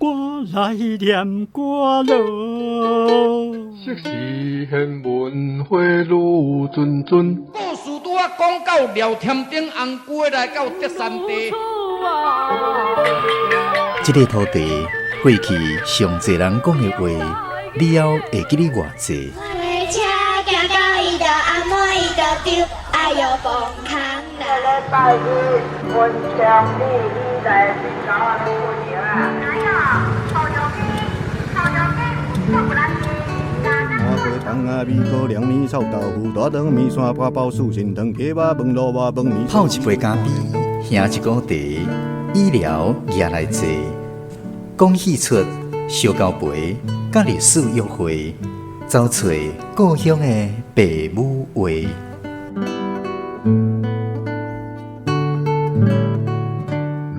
我來念歌囉。昔時玄文花雨陣陣。故事拄仔講到廖添丁紅龜來到德山地。這个土地過去上濟人講的話，你猶會記得偌濟？火車行到伊就按摩伊就丟，哎喲崩空啦！禮拜一，文昌里以來比較的過年啊。泡一杯咖啡，喝一壺茶，醫療也來坐，講戲出燒交陪，佮歷史約會，走揣故鄉的爸母話。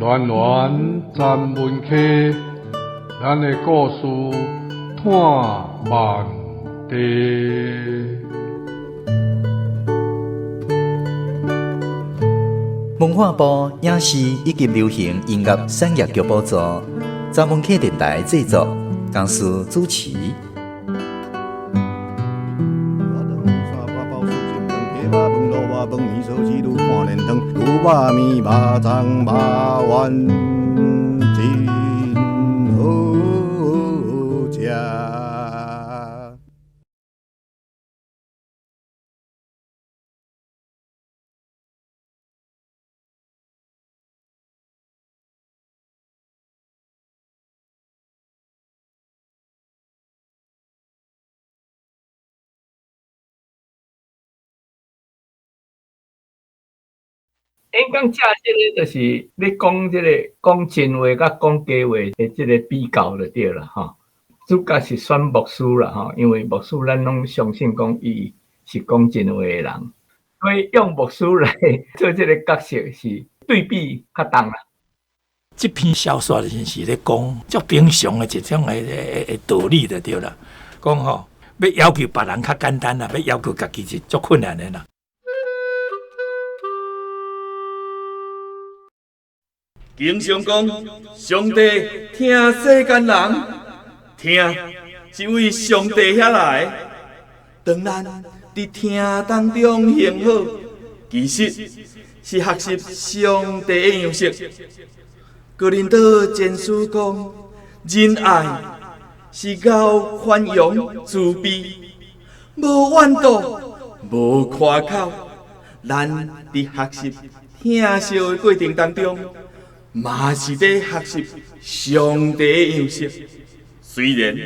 戀戀三文溪，咱的故事伴萬地。文化部影視以及流行音樂產業局補助，查文溪電台製作，公司主持。演講者這个就是咧講這个講真話佮講假話的這个比較就對啦吼。主角是選牧師啦吼，因為牧師咱攏相信講伊是講真話的人，所以用牧師來做這个角色是對比較重啦。這篇小說就是咧講足平常的一種的道理就對啦。講吼，欲要求別人較簡單啦，欲要求家己是足困難的啦。經常講，上帝疼世間人，疼是為上帝遐來的。當咱佇疼當中行好，其實是學習上帝的樣式。哥林多前書講，仁愛是夠寬容慈悲，無怨妒，無誇口。咱佇學習疼惜的過程當中，嘛是咧學習上帝的樣式。雖然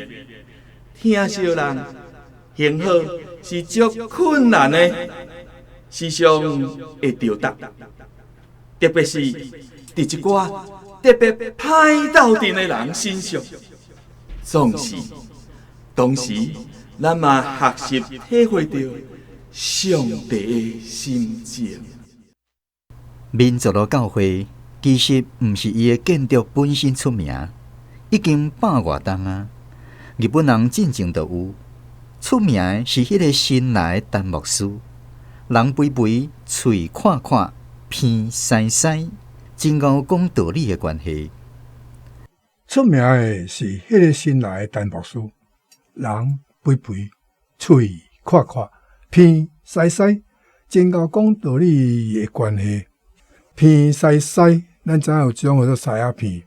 疼惜人行好是足困難的，時常會著觸，特別是佇一寡特別歹鬥陣的人身上。總是同時，咱嘛學習體會著上帝的心情。民族路教會其實毋是伊的建築本身出名，已經百外冬啊。日本人進前就有出名的是彼个新來的陳牧師，人肥肥，喙闊闊，鼻師師，真𠢕講道理的關係。出名的是彼个新來的陳牧師，人肥肥，喙闊闊，鼻師師，真𠢕講道理的關係。鼻師師，咱知影有一種叫做獅仔鼻，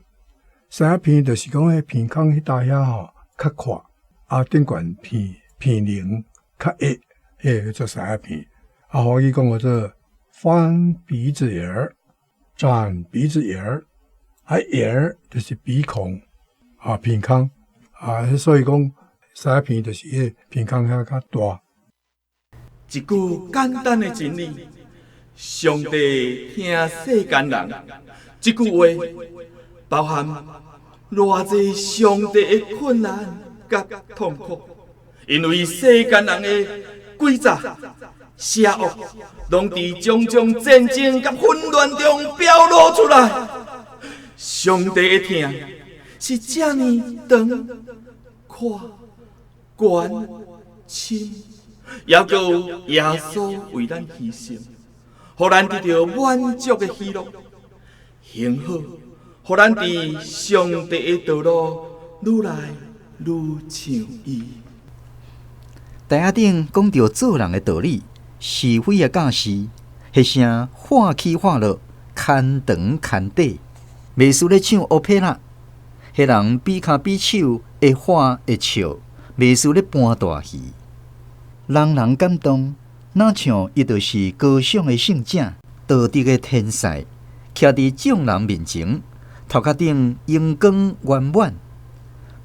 獅仔鼻就是講彼鼻孔彼搭遐吼較闊，啊頂懸鼻鼻稜較矮，彼个叫做獅仔鼻。啊，華語講叫做翻鼻子眼兒、展鼻子眼兒，啊眼兒就是鼻孔啊鼻孔啊，所以講獅仔鼻就是彼個鼻孔遐較大。一句簡單的真理。上帝疼世間人，這句話包含偌濟上帝的困難佮痛苦，因為世間人的詭詐、邪惡，攏佇種種戰爭佮混亂中表露出來。上帝的疼是遮爾長、闊、懸、深，猶閣有耶穌為咱犧牲。予咱得著滿足的喜樂，幸好，予咱佇上帝的道路愈來愈像伊。台仔頂講著做人的道理，是非的教示，彼聲話起話落，牽長牽短，袂輸咧唱歐佩拉。彼人比跤比手，會喊會笑，袂輸咧搬大戲，人人感動。若像伊就是高尚的聖者，道德的天使，徛佇眾人面前，頭殼頂榮光圓滿。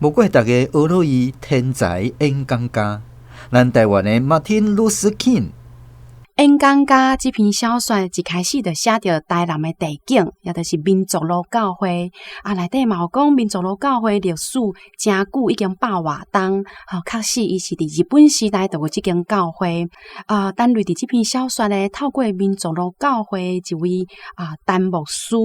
無怪逐家學落伊天才演講家，咱台灣的馬丁路斯金。演講家這篇小說一開始就寫著台南的地景，也就是民族路教會。啊，內底嘛有講民族路教會歷史誠久，已經百外冬。吼，確實伊是佇日本時代就有這間教會。啊，陳雷佇這篇小說咧，透過民族路教會一位啊陳牧師，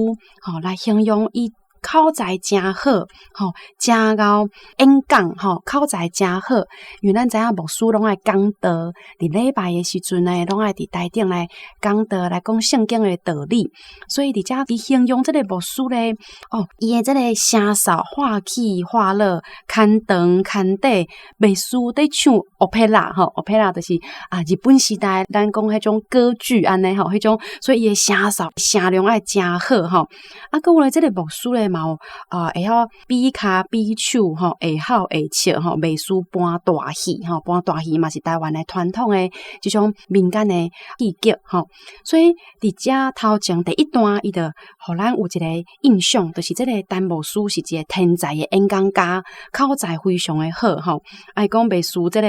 吼來形容伊口才誠好，吼，誠𠢕演講，吼，口才誠好。因為咱知影牧師攏愛講道，佇禮拜的時陣呢，攏愛佇台頂來講道，來講聖經的道理。所以佇遮伊形容這個牧師咧，哦，伊的這個聲嗽話起話落，牽長牽短，袂輸佇唱歐佩拉，吼，歐佩拉就是啊，日本時代咱講彼種歌劇按呢吼，彼種，所以伊的聲嗽聲量愛誠好，吼。啊，閣有咧，這個牧師咧嘛有啊，會曉比跤比手，吼，會吼會笑，吼，袂輸搬大戲，吼，搬大戲嘛是台灣的傳統的這種民間的戲劇，吼。所以佇遮頭前第一段，伊就予咱有一個印象，就是這個陳牧師是一個天才的演講家，口才非常的好，吼。啊，伊講袂輸這個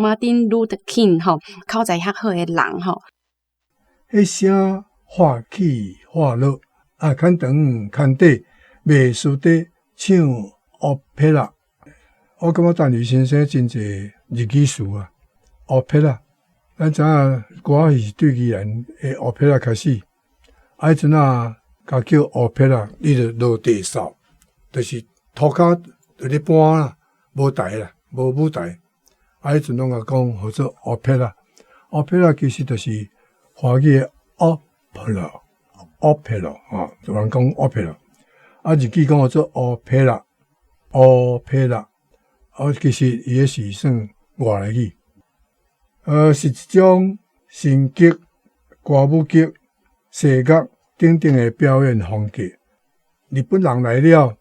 馬丁路德金，吼，口才遐好的人，吼。彼聲話起話落，啊，牽長牽短，袂輸佇唱歐佩拉。我感覺陳雷先生真濟日語詞啊，歐佩拉。咱知影歌仔戲是對宜蘭的歐佩拉開始，啊，彼陣仔共叫歐佩拉，你就落地掃，就是塗跤就咧搬啦，無台啦，無舞台。啊，彼陣攏共講號做歐佩拉，歐佩拉其實就是華語的 opera，opera 吼，有人講 opera，啊，日語講號做歐佩拉，歐佩拉，啊，其實伊彼是算外來語。是一種新劇、歌舞劇、西樂等等的表演風格。日本人來了，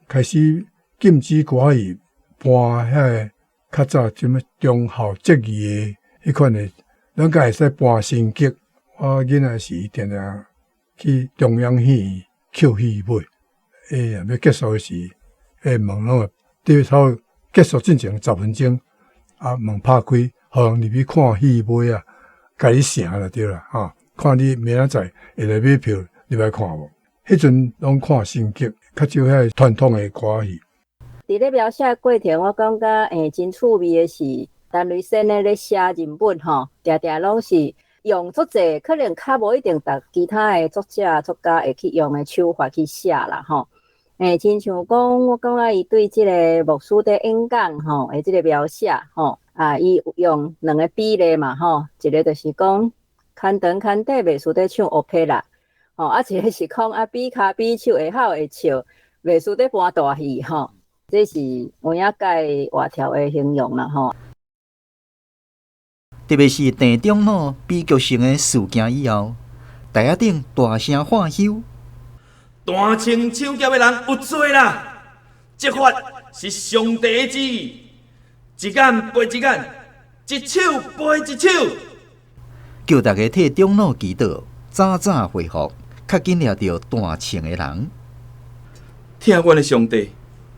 開始禁止歌仔戲搬遐个較早啥物忠孝節義的彼款的，咱才會使搬新劇。我囡仔時定定去中央戲院抾戲買，欸，欲結束的時，欸，門攏會佇頭結束進前10分鐘，啊，門拍開，予人入去看戲尾啊，共你成就對啦，吼，看你明仔載會來買票入來看無？彼陣攏看新劇，較少遐个傳統的歌仔戲。佇咧描寫過程，我感覺真趣味的是，陳雷先咧咧寫人物吼，定定攏是用足濟，可能較無一定逐其他的作者作家會去用的手法去寫啦吼。親像講，我感覺伊對這個牧師佇演講吼的這個描寫吼，啊，伊用兩個比例嘛吼，一個就是講牽長牽短袂輸佇唱歐佩拉，吼，啊，一個是講啊比跤比手會吼會笑，袂輸佇搬大戲吼，這是有影蓋活跳的形容啦吼。特別是鄭長老悲劇性的事件以後，台仔頂大聲喊休。大清搶劫的人有罪啦！這法是上帝的旨意，一眼賠一眼，一手賠一手。叫大家替長老祈禱，早早恢復，較緊掠著大清的人。疼阮的上帝，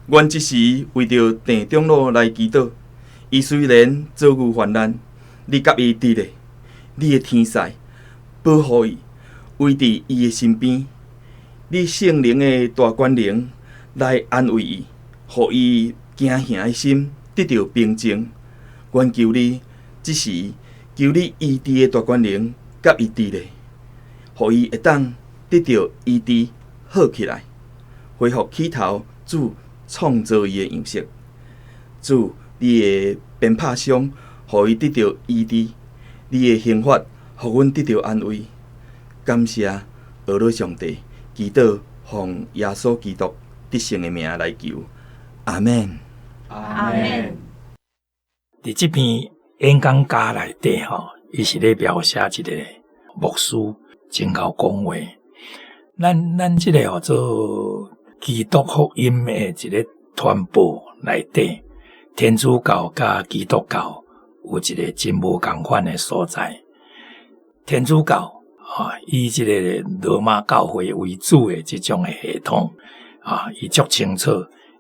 阮這時為著鄭長老來祈禱。伊雖然遭遇患難，你佮伊佇咧，你的天使保護伊，圍佇伊的身邊。你聖靈的大權能來安慰伊，予伊驚嚇的心得著平靜。阮求你，這時求你醫治的大權能佮伊佇咧，予伊會當得著醫治好起來，恢復起頭主創造伊的樣式。主，你的鞭拍傷，予伊得著醫治；你的刑罰，予阮得著安慰。感謝阿羅上帝。祈禱，奉耶穌基督得勝的名來求，阿們。阿們。佇這篇演講家內底吼，伊是咧描寫一個牧師真𠢕講話。咱這個號做基督福音的一個傳播內底，天主教佮基督教有一個真無仝款的所在。天主教啊，以這個羅馬教會為主的這種的系統啊，伊足清楚，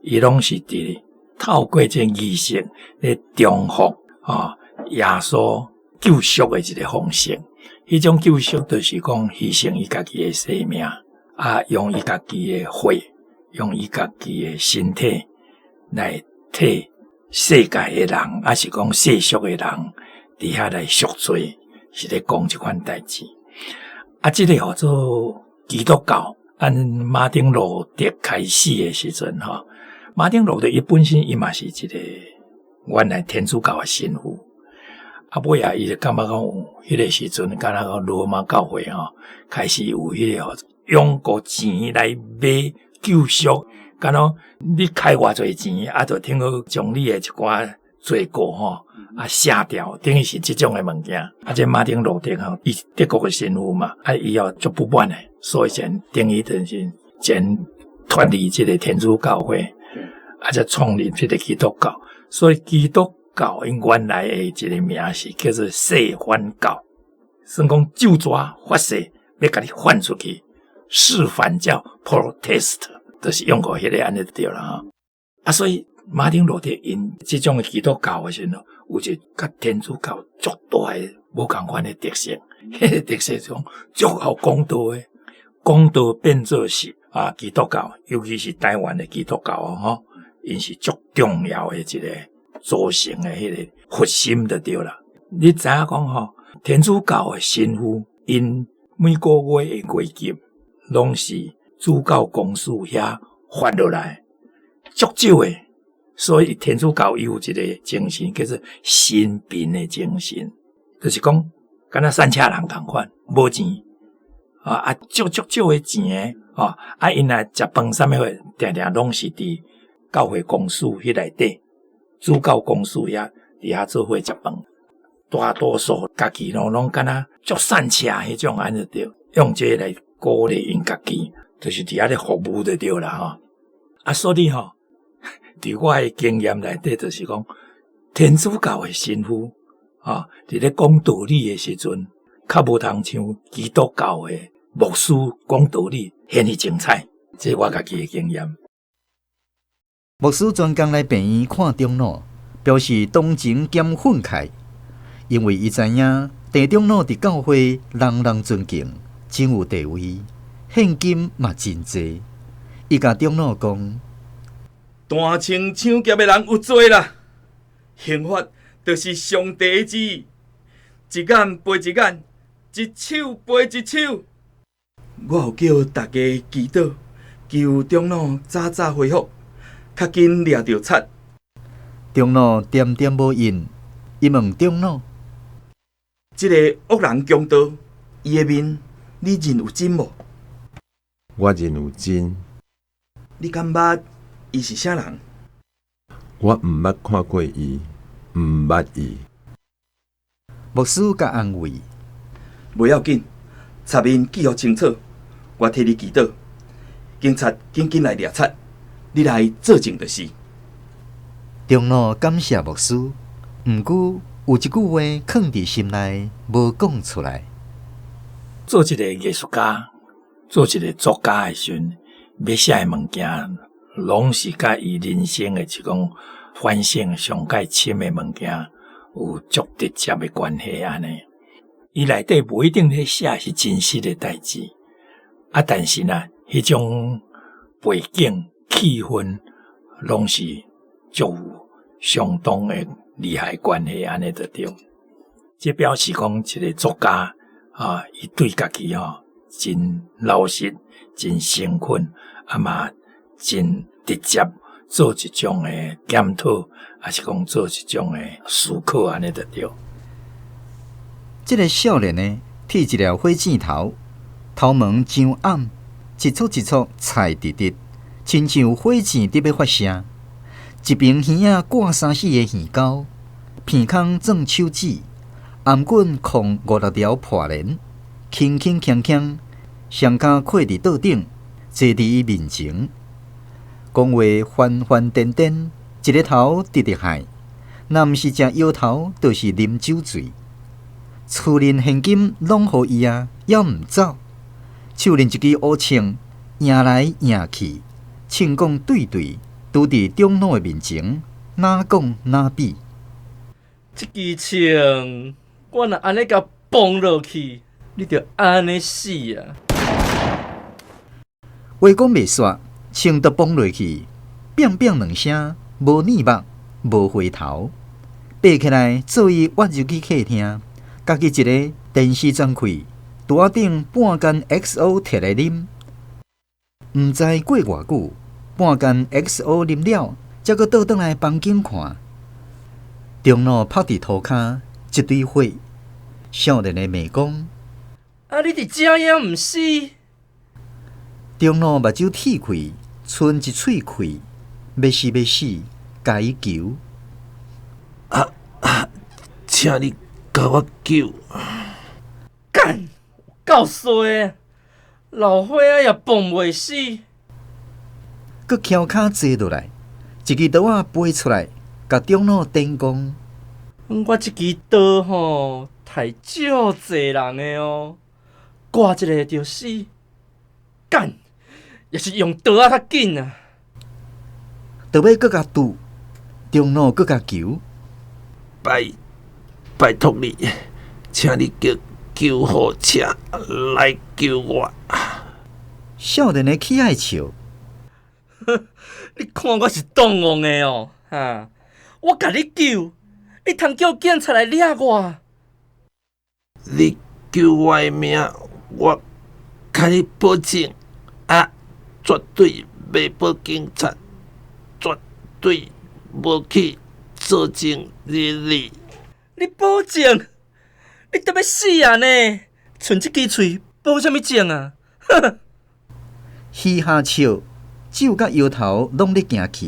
伊攏是佇透過這儀式咧重複啊耶穌救贖的一個方式。彼種救贖就是講犧牲伊家己的生命，啊，用伊家己的血，用伊家己的身體來替世界的人，抑是講世俗的人，佇遐來贖罪，是咧講這款代誌。啊，這個號做基督教，按馬丁路德開始的時陣吼，馬丁路德伊本身伊嘛是一個原來天主教的神父。啊，尾仔伊就感覺講，彼個時陣，敢若講羅馬教會吼，開始有彼個用個錢來買救贖，敢若你開偌濟錢，啊，就聽講將你的一寡罪過吼，啊，卸掉，等於是這種的物件。啊，這馬丁路德吼，伊德國的神父嘛，啊，伊也足不滿的，所以前等於就是前脫離這個天主教會，啊，才創立這個基督教。所以基督教𪜶原來的一個名是叫做釋反教，算講咒詛發誓欲共你反出去，釋反教 Protest，就是用過彼個按呢就對啦吼。啊，所以馬丁路德𪜶這種的基督教的時陣，有一個佮天主教足大的無仝款的特色，彼個特色是講足𠢕講道的，講道變做是啊基督教，尤其是台灣的基督教吼，𪜶是足重要的一個組成的彼個核心就對啦。你知影講吼，天主教的神父，𪜶每個月的月金，攏是主教公署遐發落來，足少的。所以天主教伊有一個精神，叫做貧貧的精神，就是講敢若散赤人仝款，無錢啊啊，足足少的錢啊，啊，𪜶若食飯啥物貨，定定攏是佇教會公署彼內底，主教公署遐佇遐做伙食飯，大多數家己攏攏敢若足散赤彼種按呢對，用這個來鼓勵𪜶家己，就是佇遐咧服務就對啦吼。啊，所以吼，佇我的經驗內底，就是講天主教的神父啊，佇咧講道理的時陣，較無通像基督教的牧師講道理，遐爾精彩。這我家己的經驗。牧師專工來病院看長老，表示同情兼憤慨，因為伊知影鄭長老佇教會人人尊敬，真有地位，獻金嘛真濟。伊共長老講：單槍搶劫的人有濟啦，刑法就是上帝的旨意，一眼賠一眼，一手賠一手。我有叫大家祈禱，求長老早早恢復，較緊掠著賊。長老恬恬無應，伊問長老：這個惡人強盜，伊的面你認有真無？我認有真。你敢捌伊是啥人？我毋捌看過伊，毋捌伊。牧師共安慰：無要緊，賊面記予清楚，我替你祈禱，警察緊緊來掠賊，你來作證就是。長老感謝牧師，毋過有一句話囥佇心內，無講出來。做一個藝術家，做一個作家的時陣，欲寫的物件，攏是佮伊人生的一種反省上蓋深的物件有足直接的關係按呢。伊內底無一定咧寫是真實的代誌，啊，但是呢，彼種背景氣氛，攏是足有相當的利害關係按呢就對。這表示講一個作家啊，伊對家己吼真老實、真誠懇，啊嘛真直接做一種的檢討，抑是講做一種的思考按呢就對。這個少年呢，剃一粒火箭頭，頭毛長暗，一簇一簇菜直直，親像火箭佇欲發射。一爿耳仔掛三四个耳溝，鼻空裝手指，頷頸紘五六條破簾，輕輕鏘鏘，雙跤跨佇桌頂，坐佇伊面前，講話煩煩顛顛，一个頭直直害，若毋是食藥頭，就是啉酒醉。厝內現金攏予伊啊，猶毋走，手拎一支烏槍，贏來贏去，銃管對對，拄佇長老的面前，哪講哪比。這支槍，我若按呢共崩落去，你就按呢死啊！話講袂煞，槍就崩落去，砰砰兩聲，無耳目，無回頭，爬起來，做伊挖入去客廳，家己一个電視轉開，桌仔頂半罐 XO 摕來啉，毋知過偌久，半罐 XO 啉了，才閣倒轉來房間看，長老趴佇塗跤，一堆血。少年的罵講：啊，你佇遮也毋死？長老目睭鐵開，賰一喙氣，欲死欲死，共伊求。啊啊！請你共我救！幹，夠衰的，老火仔也磅袂死。閣蹺跤坐落來，一支刀仔飛出來，共長老電講：我這支刀吼，刣足濟人的哦，割一个就死。幹，抑是用刀仔較緊啊！就欲閣共拄，長老閣共求：拜拜託你，請你叫救護車來救我。少年的起愛笑。你看我是當戇的哦，哈！我共你救，你通叫警察來掠我？你救我的命，我共你保證，啊，絕對袂報警察，絕對無去做證入你。你保證？你得欲死啊呢？賰這支喙保啥物證啊？哼！嘻哈笑，酒佮搖頭攏咧行去，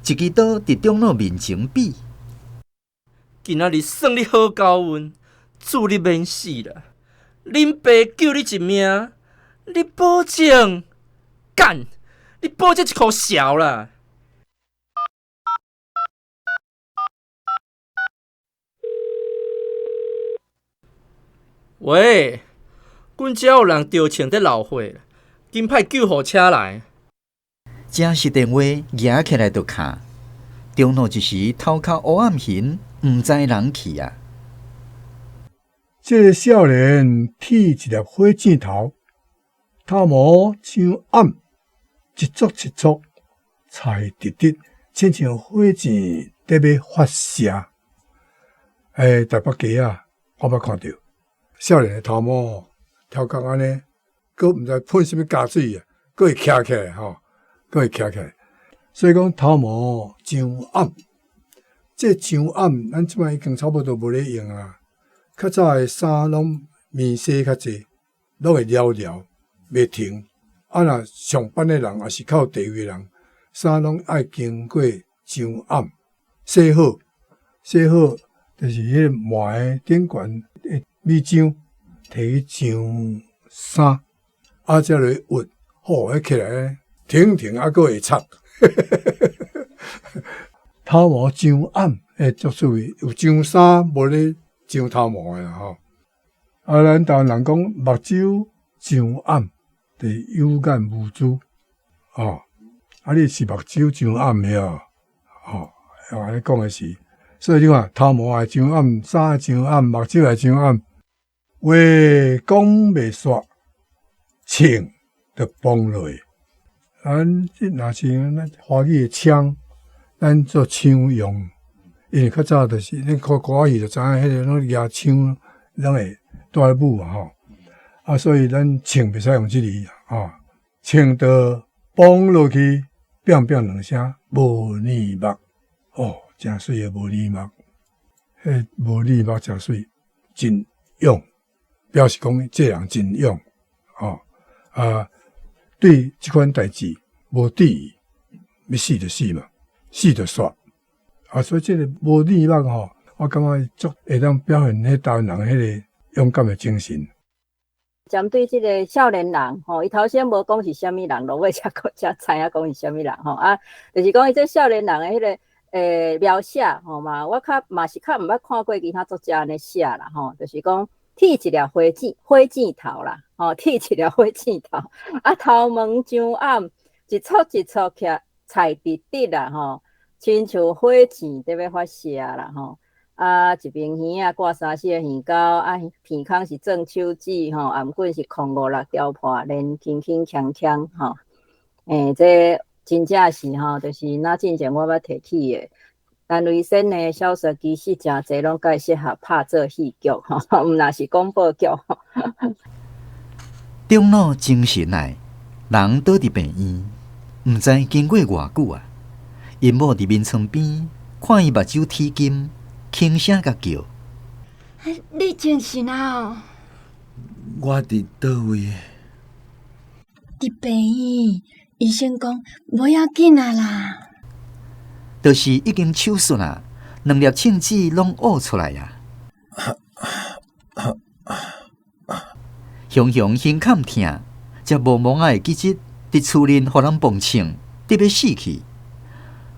一支刀佇長老面前比。今仔日算你好交運，祝你免死啦！恁爸救你一命，你保證？幹！你保證一箍潲啦！喂，阮遮有人著槍佇漏火，緊派救護車來。這是電話，舉起來就敲。長老一時頭殼烏暗眩，毋知人去啊。這个少年剃一粒火箭頭，頭毛傷暗，一撮一撮，菜直直，親像火箭佇欲發射。欸，台北街仔，我捌看著少年的頭毛頭殼按呢，閣毋知噴啥物膠水啊，閣會徛起來吼，閣會徛起來。所以講頭毛傷暗，這傷暗，咱這擺已經差不多無咧用啊。較早的衫攏棉紗較濟，攏會撩撩，袂停。啊，若上班的人，抑是較有地位的人，衫攏愛經過上暗洗好，洗好就是彼个糜的頂懸的米漿，提去上衫，啊，才落去熨，好，彼起來挺挺啊，閣會插。頭毛上暗，欸，足趣味，有上衫無咧上頭毛的啦吼。啊，咱台灣人講目睭上暗，就是有眼無珠，哦。啊，你是目睭上暗的哦，吼，按呢講的是，所以你看頭毛也上暗，衫也上暗，目睭也上暗，話講袂煞，銃就崩落。咱這若是咱華語的槍，咱做槍用，因為較早就是，你看歌仔戲就知影，彼个攏舉槍，攏會帶武嘛吼。啊，所以咱銃袂使用這个吼，銃就崩落去，砰砰兩聲，無耳目，哦，誠媠的無耳目，彼無耳目誠媠，真勇，表示講這个人真勇，吼啊。對這款代誌無質疑，欲死就死嘛，死就煞。啊，所以這个無字幕吼，我感覺足會當表現彼台灣人彼个勇敢的精神。針對這个少年人吼，伊頭先無講是啥物人，落尾才講才知影講是啥物人吼啊，就是講伊這少年人的彼个描寫吼嘛，我較嘛是較毋捌看過其他作者按呢寫啦吼，就是講剃一粒火箭火箭頭啦，吼，剃一粒火箭頭，啊頭毛上暗，一撮一撮起菜直直啦吼，親像火箭佇欲發射啦吼。啊，一爿耳仔掛三四个耳钩，啊，鼻孔是鑽手指吼，頷頸是空五六條破鏈，輕輕鏘鏘吼。這真正是吼，就是若進前我捌提起的，陳雷仙的小說其實誠濟攏較適合拍做戲劇吼，毋若是廣播劇。長老精神來，人倒佇病院，毋知經過偌久啊！𪜶某佇眠床邊看伊目睭鐵金，輕聲共叫：你精神啊？我佇佗位？佇病院，醫生講無要緊啊啦。就是已經手術啊，兩粒銃子攏挖出來啊！雄雄胸坎疼，才無毛仔會記得佇厝內予人碰銃，得欲死去。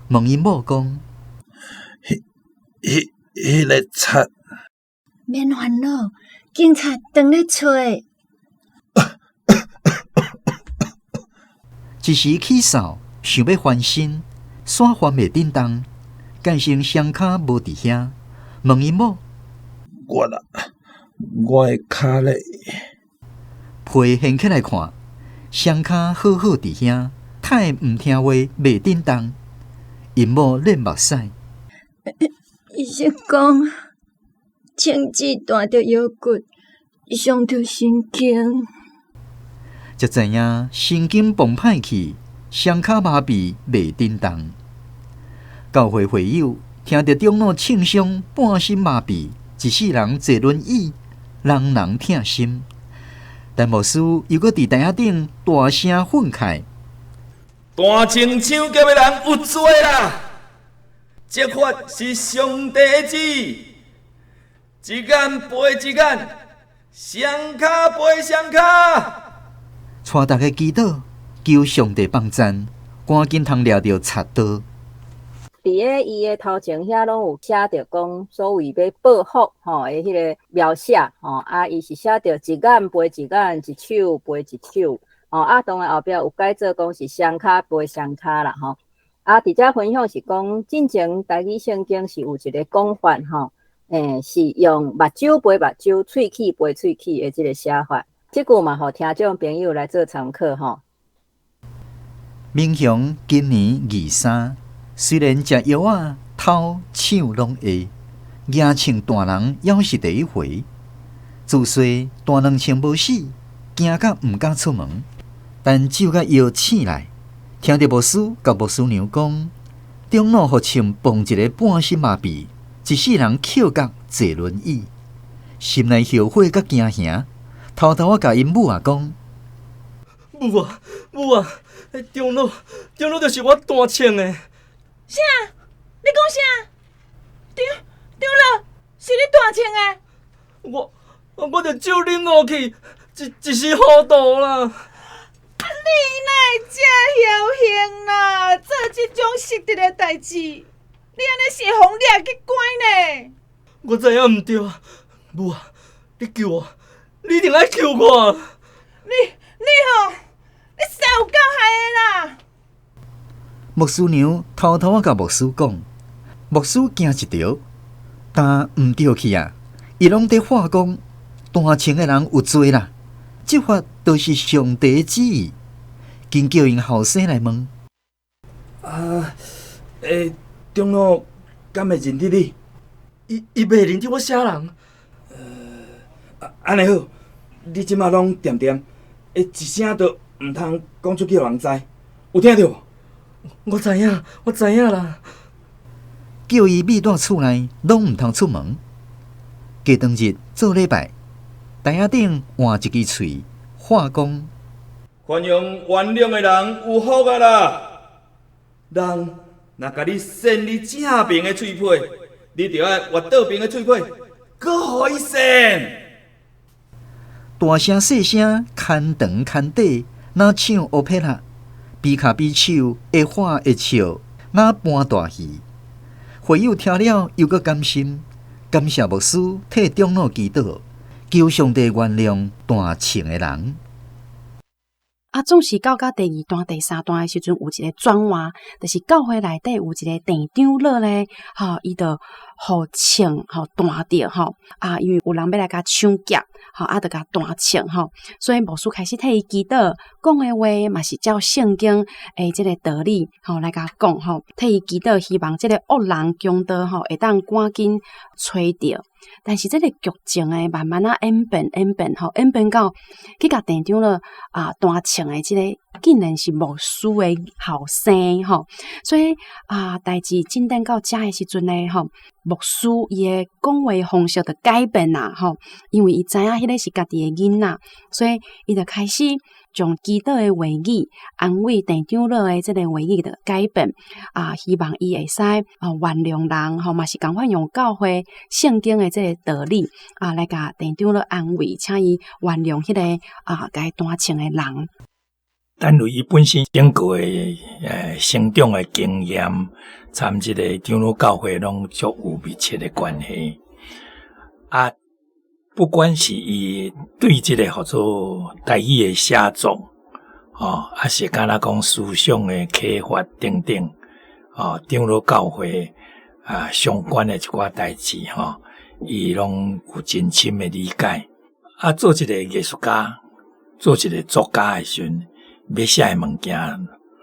問𪜶某講：彼个賊，免煩惱，警察當咧揣。一時起臊，想欲翻身，煞翻袂振動，改成雙跤無佇遐。問𪜶某：我啦，我的跤咧？被掀起來看，雙跤好好佇遐，太毋聽話，袂振動。𪜶某咧目屎。醫生講，銃子彈著腰骨，傷著神經。才知影神經崩歹去，雙跤麻痹袂振動。教會會友聽著長老銃傷，半身麻痹，一世人坐輪椅，人人疼心。但牧師又閣佇台仔頂大聲憤慨：彈銃搶劫的人有罪啦！這法是上帝的旨意，一眼賠一眼，雙跤賠雙跤。帶大家祈禱，求上帝幫贊，趕緊通掠著賊盜。佇咧伊的頭前遐攏有寫著講所謂欲報復吼的彼个描寫吼，啊，伊是寫著一眼賠一眼，一手賠一手，吼，啊，當然後壁有改做講是雙跤賠雙跤啦吼。啊，佇遮分享是講，進前台語聖經是有一个講法吼，是用目睭賠目睭，喙齒賠喙齒的這个寫法。這句嘛，予聽眾朋友來做參考吼。明雄今年23，雖然食藥仔、偷、搶攏會，蜈銃彈人猶是第一回。自細彈兩槍無死，驚甲毋敢出門。等酒佮藥醒來，聽著牧師佮牧師娘講，長老予銃碰一个半身麻痹，一世人抾角坐輪椅，心內後悔佮驚嚇，偷偷仔共𪜶母仔講：母啊，母啊，彼長老，長老就是我彈銃的。啥？你講啥？長長老是你彈銃的？我我就酒啉落去，一一時糊塗啦。啊！你哪會遮僥倖啦？做這種失德的代誌，你按呢是會予人掠去關呢？我知影毋對啊，母啊，你救我，你一定愛救我。你你吼，你實有夠害的啦！牧師娘偷偷仔共牧師講，牧師驚一著，但毋對去啊！伊攏佇話講，彈銃的人有罪啦，這法就是上帝的旨意。緊叫𪜶後生來問。啊，長老敢會認得你？伊伊袂認得我啥人。按呢好，你這馬攏恬恬，一聲都毋通講出去予人知，有聽著無？我知影，我知影啦。叫伊覕蹛厝內，攏毋通出門。過當日做禮拜，台仔頂換一支喙，話講：寬容原諒的人有福啊啦！人若共你扇你正爿的喙皮，你著愛倚倒爿的喙皮，閣予伊扇。大聲細聲，牽長牽短，若唱歐佩拉，比跤比手，會喊會笑，若搬大戲。會友聽了猶閣甘心，感謝牧師替長老祈禱，求上帝原諒彈銃的人。啊，總是到甲第二段、第三段的時陣，有一个轉換，就是教會內底有一个鄭長老咧，吼，伊就予銃吼彈著吼，啊，因為有人欲來共搶劫，吼，啊，就共彈銃吼，所以牧師開始替伊祈禱，講的話嘛是照聖經的這个道理吼來共講吼，替伊祈禱，希望這个惡人強盜吼會當趕緊揣著。但是這个劇情的慢慢仔演變演變吼，演變到去共鄭長老啊彈銃的這个，竟然是牧師的後生吼，所以啊，代誌進展到遮的時陣呢吼，牧師伊的講話方式就改變啦吼，因為伊知影彼个是家己的囡仔，所以伊就開始將祈禱的話語、安慰鄭長老的這个話語就改變啊，希望伊會使啊原諒人吼，嘛是仝款用教會聖經的這个道理啊，來共鄭長老安慰，請伊原諒彼个啊共伊彈銃的人。陳雷伊本身整個的成長的經驗，參這个長老教會攏足有密切的關係。啊，不管是伊對這个號做台語的寫作，哦，抑是敢若講思想的啟發等等，哦，長老教會啊相關的一寡代誌，吼，伊攏有真深的理解。啊，做一个藝術家，做一個作家的時陣，欲寫的物件，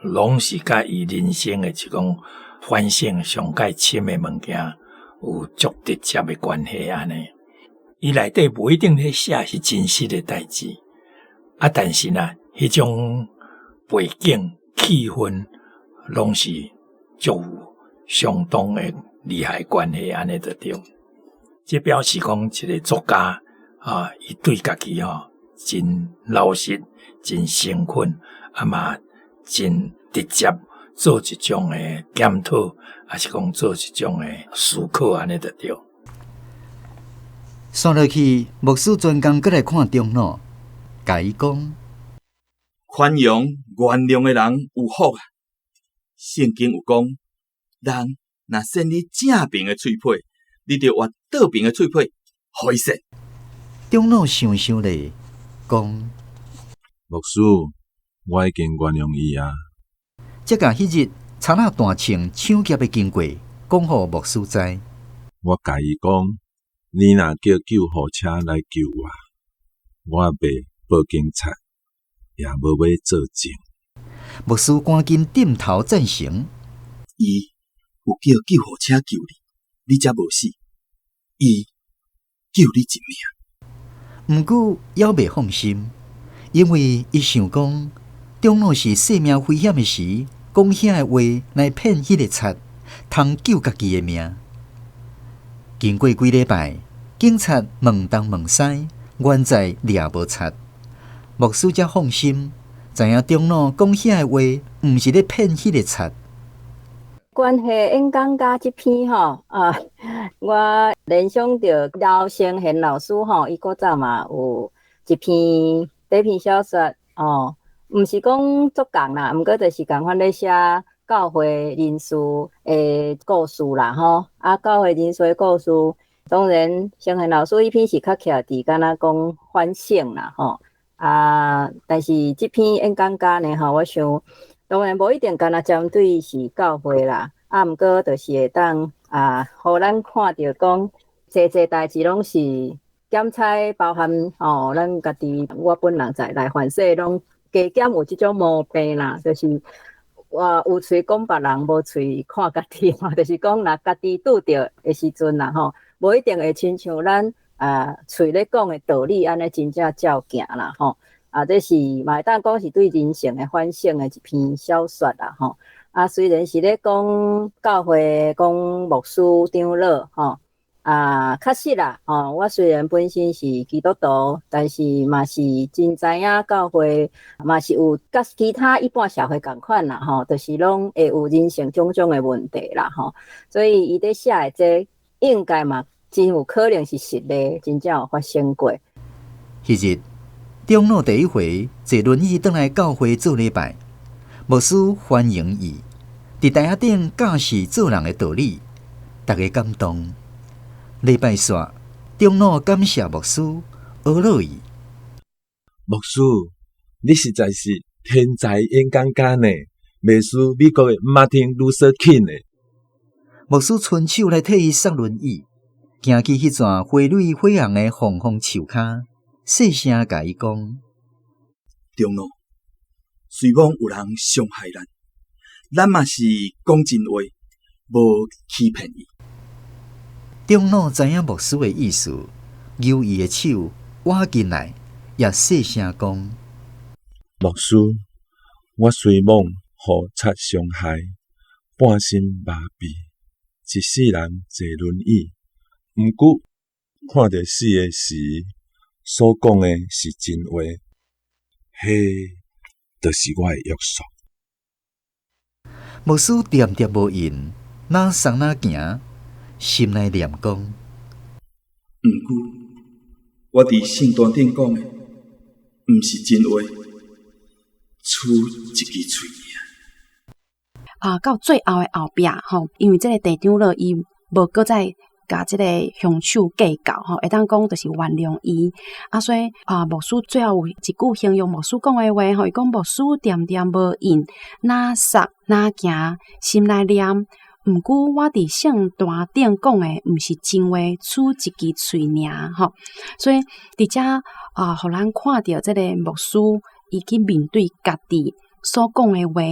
攏是佮伊人生的一種反省上蓋深的物件，有足直接的關係按呢。伊內底無一定咧寫是真實的代誌，啊，但是呢，彼種背景氣氛，攏是足有相當的利害關係按呢就對。這表示講一個作家啊，伊對家己吼真老實、真誠懇，啊嘛真直接做一種的檢討，抑是講做一種的思考按呢就對。煞落去，牧師專工閣來看長老，共伊講：寬容原諒的人有福啊！聖經有講，人若扇你正爿的喙皮，你著倚倒爿的喙皮，予伊扇。長老想想咧，講：牧師，我已經原諒伊啊。才共彼日賊仔彈銃搶劫的經過講予牧師知。我共伊講，你若叫救護車來救我，我袂報警察，也無欲作證。牧師趕緊點頭贊成。伊有叫救護車救你，你才無死。伊救你一命。毋過猶未放心，因為伊想講，長老是性命危險的時，講遐的話來騙彼个賊，通救家己的命。經過幾禮拜，警察問東問西，原在掠無賊。牧師才放心，知影長老講遐的話，毋是咧騙彼個賊。關係演講家這篇吼啊，我聯想著劉承賢老師吼，伊古早嘛有一篇短篇小說哦，毋是講足仝啦，毋過就是仝款咧寫教會人士的故事啦吼。啊，教會人士的故事，當然承賢老師彼篇是較徛佇敢若講反省啦吼。啊，但是這篇演講家呢吼，我想當然無一定敢若針對是教會啦，啊，毋過就是會當啊，予咱看著講，濟濟代誌攏是檢採包含吼，咱家己我本人在內，凡勢攏加減有這種毛病啦，就是我有喙講別人，無喙看家己吼，就是講若家己拄著的時陣啦吼，無一定會親像咱啊喙咧講的道理按呢真正照行啦吼。啊，這是嘛會當講是對人性的反省的一篇小說啦吼。啊，雖然是咧講教會，講牧師長老吼，啊，啊，確實啦，吼，我雖然本身是基督徒，但是嘛是真知影教會嘛是有佮其他一般社會仝款啦，吼，就是攏會有人性種種的問題啦，吼。所以伊咧寫的這應該嘛真有可能是實例，真正有發生過。彼日長老第一回坐輪椅轉來教會做禮拜，牧師歡迎伊，佇台仔頂教示做人的道理，逐家感動。禮拜煞，長老感謝牧師，呵咾伊。牧師，你實在是天才演講家呢，袂輸美國的馬丁路德金呢。牧師伸手來替伊捒輪椅，行去彼陣花蕊火紅的紅楓樹跤，細聲共伊講：長老，雖罔有人傷害咱，咱嘛是講真話，無欺騙伊。長老知影牧師的意思，搝伊的手倚近來，也細聲講：牧師，我雖罔予賊傷害，半身麻痹，一世人坐輪椅，毋過看著死的時，所講的是真話，彼就是我的約束。牧師恬恬無閒，哪送哪行，心內念講：毋過，我佇聖壇頂講的，毋是真話，賒一支喙爾。啊，到最後的後壁吼，因為這個地長老伊無閣再共這個兇手計較吼，會當講就是原諒伊。啊，所以啊，牧師最後有一句形容牧師講的話吼，伊講牧師恬恬無閒，哪捒哪行，心內念。毋過我佇聖壇頂講的毋是真話，賒一支喙爾吼。所以佇遮啊，予咱看著這個牧師伊去面對家己所講的話，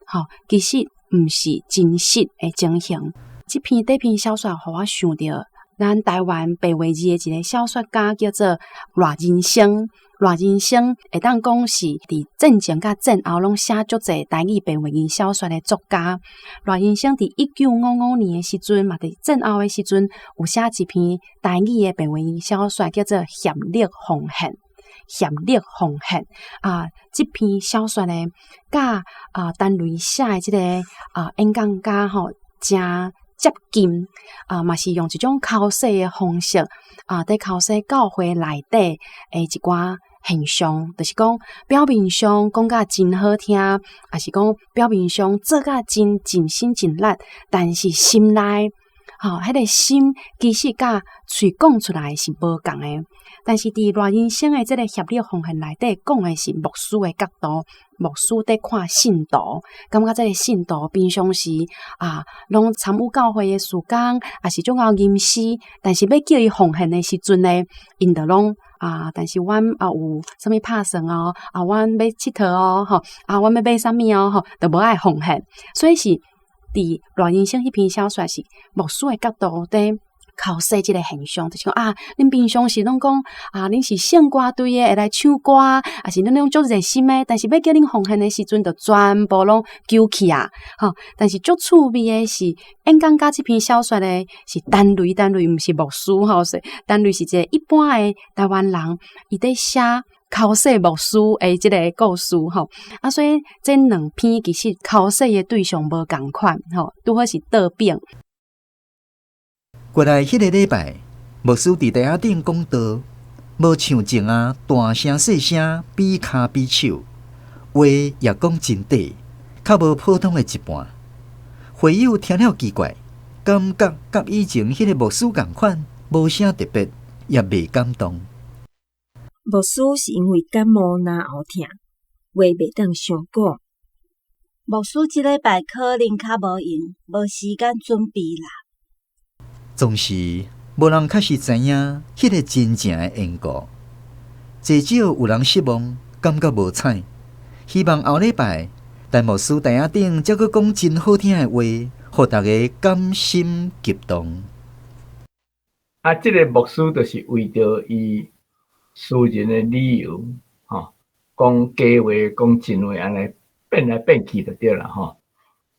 吼，其實毋是真實的情形。這篇短篇小說，予我想著咱台灣白話字的一個小說家叫做賴仁生。賴仁生會當講是佇戰前佮戰後攏寫足濟台語白話字小說的作家。賴仁生佇1955年的時陣，嘛佇戰後的時陣，有寫一篇台語的白話字小說，叫做《協力奉獻》。協力奉獻啊！這篇小說呢，佮陳雷寫的這個演講家吼，誠接近啊，嘛是用一種剾洗的方式啊，佇剾洗教會內底的一寡現象，就是講表面上講甲真好聽，抑是講表面上做甲真盡心盡力，但是心內吼，彼個心其實佮喙講出來是無仝的。但是佇賴仁生的這個協力奉獻內底，講的是牧師的角度，牧師佇看信徒，感覺這個信徒平常時啊，攏參與教會的事工，抑是足𠢕吟詩，但是欲叫伊奉獻的時陣呢，𪜶就攏啊，但是阮啊有啥物拍算哦，啊，阮欲𨑨迌哦，吼，啊，阮欲買啥物哦，吼，就無愛奉獻。所以是佇賴仁生彼篇小說是牧師的角度佇剾洗這個現象，就是講啊，恁平常時攏講啊，恁是聖歌隊的，會來唱歌，抑是恁攏足熱心的，但是欲叫恁奉獻的時陣，就全部攏揪去啊！吼，但是足趣味的是，演講家這篇小說呢，是陳雷，陳雷毋是牧師吼，是陳雷是一個一般的台灣人，伊佇寫剾洗牧師的這個故事吼。啊，所以這兩篇其實剾洗的對象無仝款吼，拄好是倒反。過來彼個禮拜，牧師佇台仔頂講道，無像前啊大聲細聲比跤比手，話也講真短，較無普通的一半。會友聽了奇怪，感覺佮以前彼個牧師仝款，無啥特別，也袂感動。牧師是因為感冒嚨喉疼，話袂當傷講。牧師這禮拜可能較無閒，無時間準備啦。總是無人確實知影彼個真正的緣故。濟少有人失望，感覺無彩。希望後禮拜，陳牧師台仔頂才閣講真好聽的話，予逐家感心激動。啊，這個牧師就是為著伊私人的理由，吼，講假話、講真話，按呢變來變去就對啦，吼。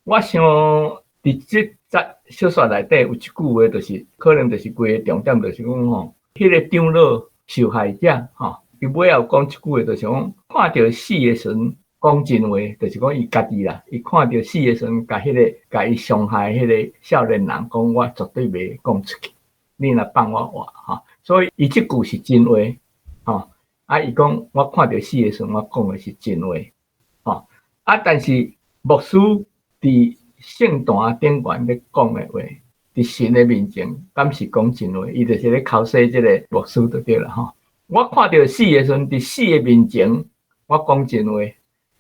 我想佇這这小说内底有一句话，就是可能就是规个重点，就是讲吼，彼个长老受害者吼，伊尾后讲一句话，就是讲看著死的时阵讲真话，就是讲伊家己啦，伊看著死的时阵，共彼个共伊伤害彼个少年人讲，我绝对袂讲出去，你若放我活吼，所以伊这句是真话吼。啊，伊讲我看著死的时阵，我讲的是真话吼。啊，但是牧师伫圣坛顶悬咧讲的话，伫神的面前，敢是讲真话？伊就是咧剾洗这个牧师就对了吼。我看著死的时阵，伫死的面前，我讲真话，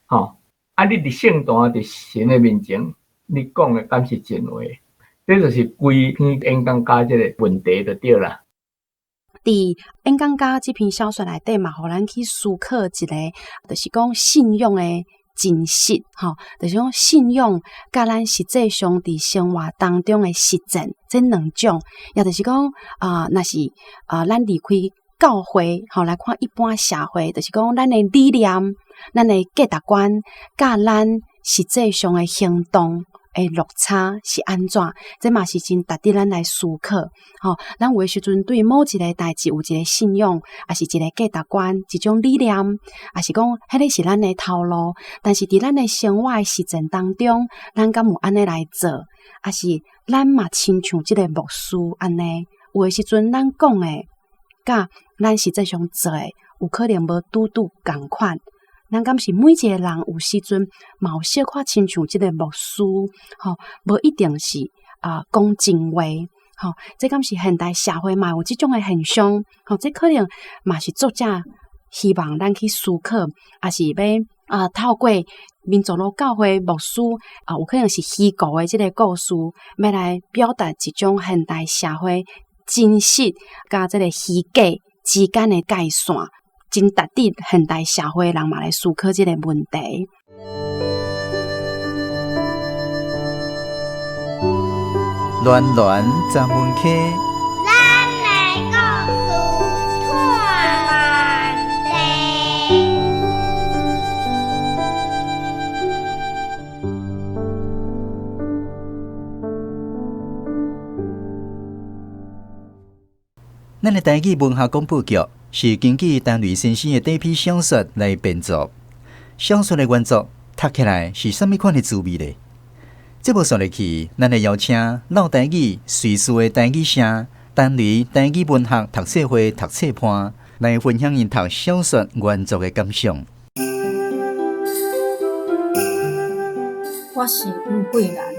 吼。啊，你伫圣坛伫神的面前，你讲的敢是真话？这就是规篇演讲家这个问题就对啦。伫演讲家这篇小说内底嘛，予咱去思考一个，就是讲信仰的真实，吼，就是讲信仰佮咱实际上伫生活当中的实践，这两种，也就是讲啊，若是啊，咱离开教会，吼，来看一般社会，就是讲咱的理念、咱的价值观，佮咱实际上的行动的落差是按怎？这嘛是真值得咱来思考。吼，咱有的时阵对某一个代志有一个信仰，抑是一个价值观、一种理念，抑是讲彼个是咱的头路。但是伫咱的生活的实践当中，咱敢有按呢来做？抑是咱嘛亲像这个牧师按呢？有的时阵咱讲的，佮咱实际上做的，有可能无拄拄仝款。咱敢是每一个人有时阵嘛有小可亲像这个牧师，吼，无一定是啊讲真话，吼，这敢是现代社会嘛有这种的现象，吼，这可能嘛是作者希望咱去思考，抑是欲啊透过民族路教会牧师啊，有可能是虚构的这个故事，欲来表达一种现代社会真实佮这个虚假之间的界线。真值得现代社会人嘛来思考这个问题。暖暖十门溪，咱的故事托万地。咱的台语文学广播剧是根据陈雷先生的短篇小说来编作。小说的原作读起来是啥物款的滋味呢？节目煞落去，咱会邀请老台语瑞士的台语声陈雷台语文学读册会读册伴来分享𪜶读小说原作的感想。我是黄桂兰。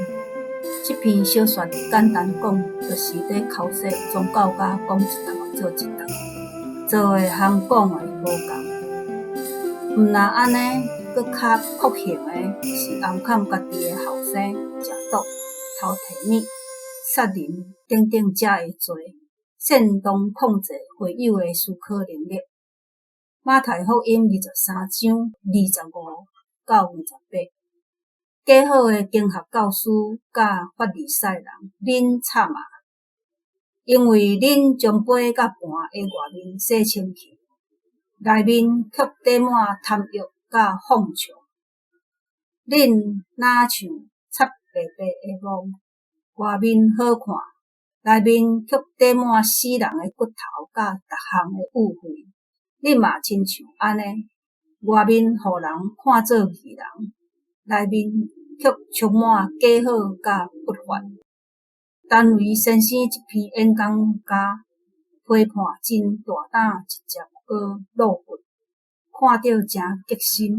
这篇小说简单讲，就是咧剾洗宗教家讲一套做一套，做的和讲的无仝。毋若按呢，阁较酷刑的是红坎家己的后生食毒、偷提物、杀人等等遮的罪，煽动控制会友的思考能力。马太福音23章25到28。假好的经学教师佮法利赛人，恁惨啊！因为恁将杯佮盘的外面洗清气，内面却缀满贪欲佮放笑。恁若像擦白白的网，外面好看，内面却缀满死人的骨头佮逐项的污秽。恁嘛亲像按呢，外面予人看做义人，内面却充满假好佮不法。陈雷先生这篇演讲家批判真大胆，直接阁露骨，看著诚激心。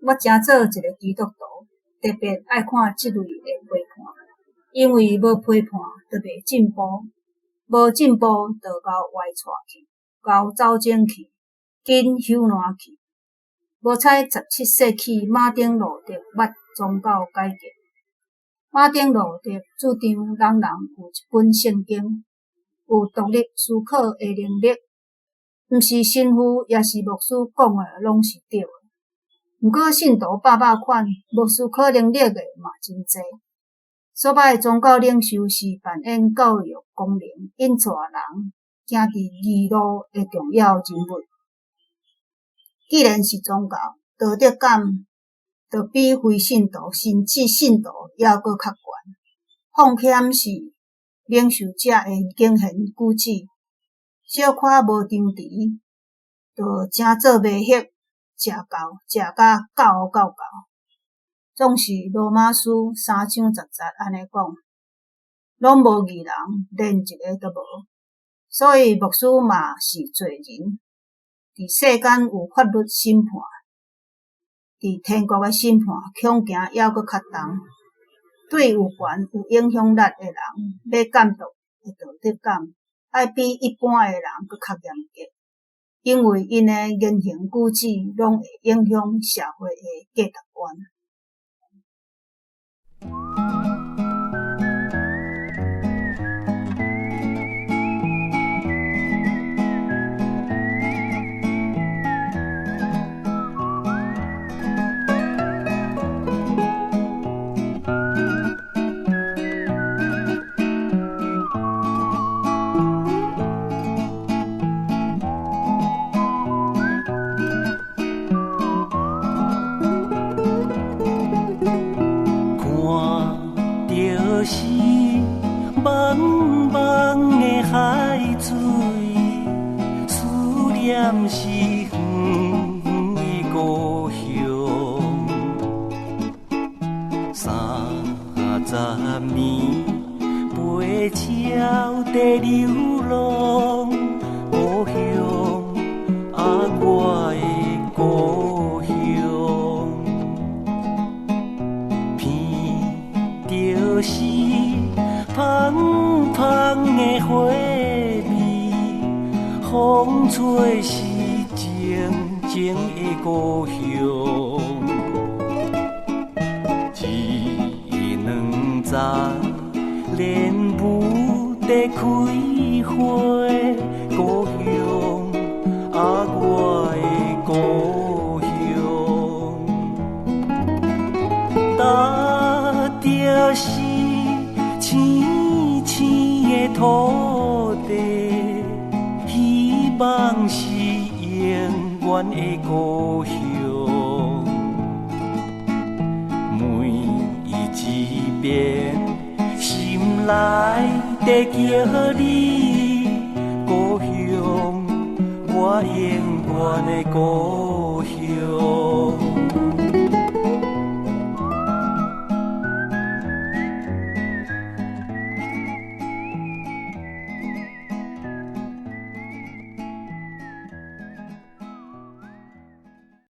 我诚做一个基督徒，特别爱看这类的批判，因为无批判就袂进步，无进步就𠢕歪掣去，𠢕走精去，紧朽烂去。无彩17世纪马丁路德捌宗教改革。马丁路德主张人人有一本圣经，有独立思考的能力，毋是神父抑是牧师讲的拢是对的。毋过信徒百百款，无思考能力的嘛真济。所摆宗教领袖是扮演教育功能，引带人行伫义路的重要人物。既然是宗教，道德感就比非信徒甚至信徒犹阁较悬。奉献是领袖者的言行举止，小可无张弛，就成做迷惑，食教食甲狗乌狗狗。总是罗马书3章10节按呢讲，拢无义人，连一个都无。所以牧师嘛是罪人，伫世间有法律审判，伫天国的审判恐惊犹阁较重。对有权有影响力的人，欲监督的道德感，爱比一般的人阁较严格，因为𪜶的言行举止拢会影响社会的价值观。是远远的故乡，30年飞鸟在流浪，故乡啊，我的故乡，闻著是芳芳的花味，风吹是静静的故乡，一两丛莲雾在开花，故乡啊，我的故乡，踏著是青青的土地，希望是永远的故乡，每一遍心内在叫你故乡，我永远的故乡。